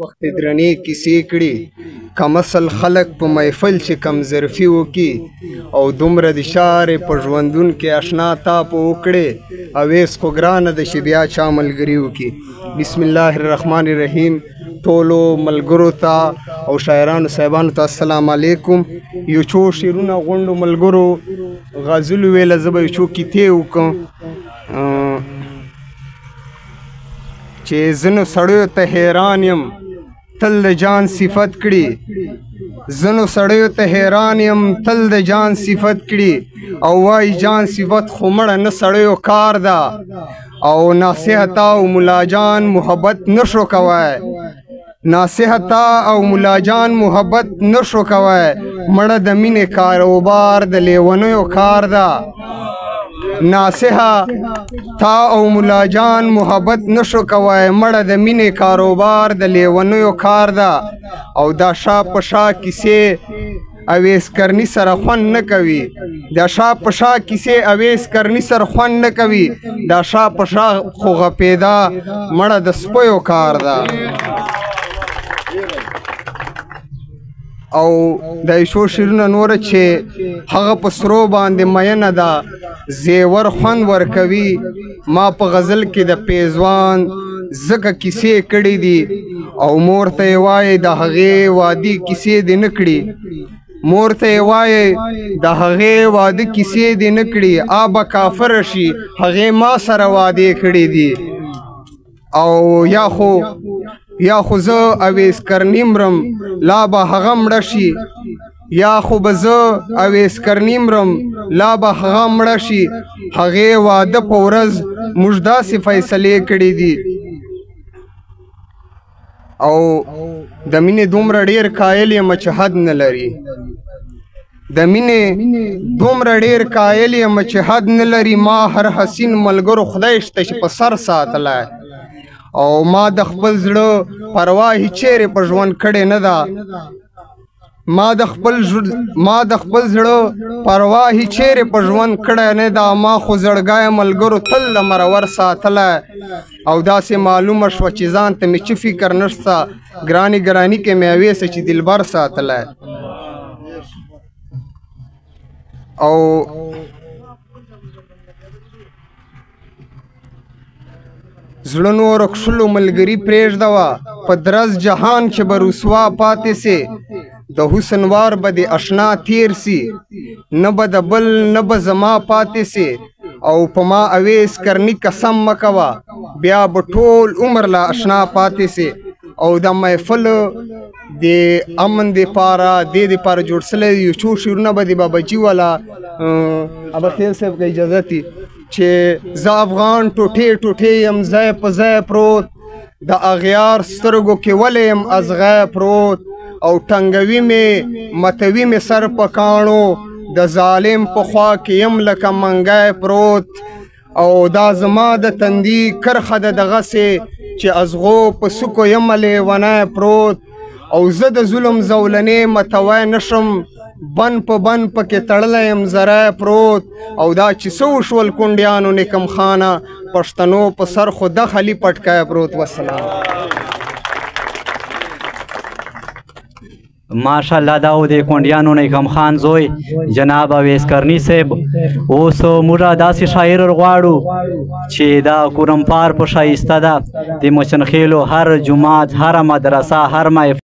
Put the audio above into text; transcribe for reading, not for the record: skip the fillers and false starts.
وخت درنې کیسې کړي، کمسل خلک په محفل چې کم ظرفي وکي، او دومره د شارې په ژوندون کې اشنا تا په وکړي، اویس خو ګرانه ده چې بیا چا ملګري وکي. بسم الله الرحمن الرحیم. ټولو ملګرو ته او شاعرانو صاحبانو ته السلام علیکم. یو څو شعرونه غونډو ملګرو غزل ویله، زه به یو څو کیتې وکړم چې ځینو سړیو ته حیران یم تل د جان صفت کړي، ځینو سړیو ته حیران یم تل د جان صفت کړي، او وایي جان صفت خو مړه نه سړیو کار ده، او ناصحه او ملا جان محبت نشو کوی، ناصحه او ملا جان محبت نشو کوی، مړه د مینې کاروبار د لیونیو کار ده. ناصحه تا او ملا جان محبت نشو کوی، مړه د مینې کاروبار د لیونیو کار ده. او دا شا په شا کیسې اویس کرني سره خوند نه کوي، دا شا په شا کیسې اویس کرني سره خوند نه کوي، دا شا په شا خو غپېدا مړه د سپیو کار ده. او د څو شعرونه نور چې هغه په سرو باندې مینه ده، زیور خوند ورکوي. ما په غزل کې د پیزوان ځکه کیسې کړي دي، او مور ته یې وایي د هغې وادي کیسې دې نه کړي، مور ته یې وایي د هغې واده کیسې دې نه کړي، آبه کافر شي هغې ما سره وعدې کړي دي. او یا خو زه اویس کرني مرم لا به هغه مړه شي، یا خو به زه اویس کرني مرم لا به هغه مړه شي، هغې واده په ورځ موږ داسې فیصلې کړي دي. او د مینې دومره ډېر قایل یم چې حد نه لري، د مینې دومره ډېر قایل یم چې حد نه لري، ما هر حسین ملګرو خدای شته چې په سر ساتلی، او ما د خپل زړه پروا هیچېرې په ژوند کړې نه ده، ما د خپل زړه پروا هیچېرې په ژوند کړې نه ده، ما خو زړګی ملګرو تل د مرور ساتلی. او داسې معلومه شوه چې ځان ته مې چې فکر نشته، ګرانې ګراني کې مې اویسه چې دلبر ساتلی. او زړه نور کښلو ملګري پرېږده وه، په درز جهان کې به رسوا پاتې سي، د حسن وار به دې اشنا تیر سي، نه به د بل نه به زما پاتې سي، او په ما اویس کرني قسم مه کوه، بیا به ټول عمر لا اشنا پاتې سي. او د محفل د امن دپاره دې دپاره جوړ سوی یو څو شعرونه به د بابا جي والا اباخیل صاحب که اجازت وي، چې زه افغان ټوټې ټوټې یم ځای په ځای پروت، د اغیار سترګو کې ولې یم ازغی پروت، او ټنګوي مې متوي مې سر په کاڼو، د ظالم په خوا کې یم لکه منګی پروت. او دا زما د تندي کرښه ده دغسې چې ازغو په سکو یم لیونی پروت، او زه د ظلم زولنې متوی نشم، بن په بن پکې تړلی یم زری پروت. او دا چې څه وشول کونډیانو نیکم خانه، پښتنو په سر خو د خالي پټکی پروت. وسلام. ماشاءالله، دا و د کونډیانو نیکم خان زوی جناب اویس کرني صاحب. اوس موږ داسې شاعر غواړو چې دا کورمپار په ښایسته ده، د مچنخېلو هر جومات، هره مدرسه، هر محفل